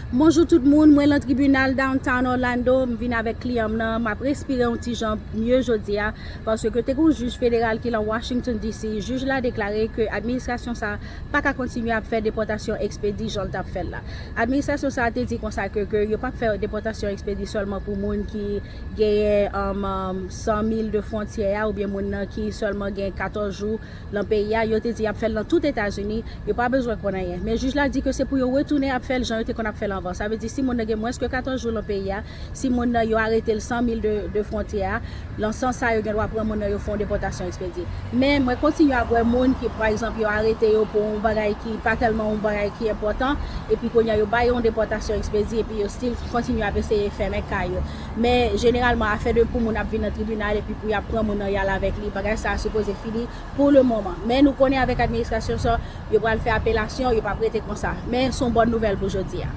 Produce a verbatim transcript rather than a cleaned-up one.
Bonjou tout moun, mwen lan tribinal Downtown Orlando, m vin avèk kliyan m nan, m ap respire yon ti jan mye jodi a, paske te gen yon jij federal ki lan Washington D C, jij la deklare ke administrasyon sa pa ka kontinye ap fè depòtasyon ekspedi jan l t ap fè l la. Administrasyon sa te di konsa ke, ke yo p ap fè depòtasyon ekspedi sèlman pou moun ki genyen um, um, san mil de fwontyè a, oubyen moun nan ki sèlman gen katòz jou lan peyi a, yo te di y ap fè l lan tout Etazini, yo pa bezwen konn anyen. Men jij la di ke se pou yo retounen ap fè l jan yo te konn ap fè l anvan. Sa vle di si moun nan gen mwens ke katòz jou lan peyi a, si moun nan yo arete l san mil de, de fwontyè a, lan sans sa yo gen dwa pran moun nan yo fè yon depòtasyon ekspedi. Men mwen kontinye ap wè moun ki, pa egzanp, yo arete yo pou yon bagay ki pa tèlman yon bagay ki enpòtan, epi kounye a yo ba yo yon depòtasyon ekspedi, epi yo still kontinye ap eseye fèmen kay yo. Men jeneralman, afè de pou moun ap vin nan tribinal epi pou y ap pran moun nan y al avèk li, bagay sa a sipoze fini pou le moman. Men nou konnen avèk administrasyon sa, yo pral fè apelasyon, yo p ap rete konsa. Men se yon bòn nouvèl pou jodi a.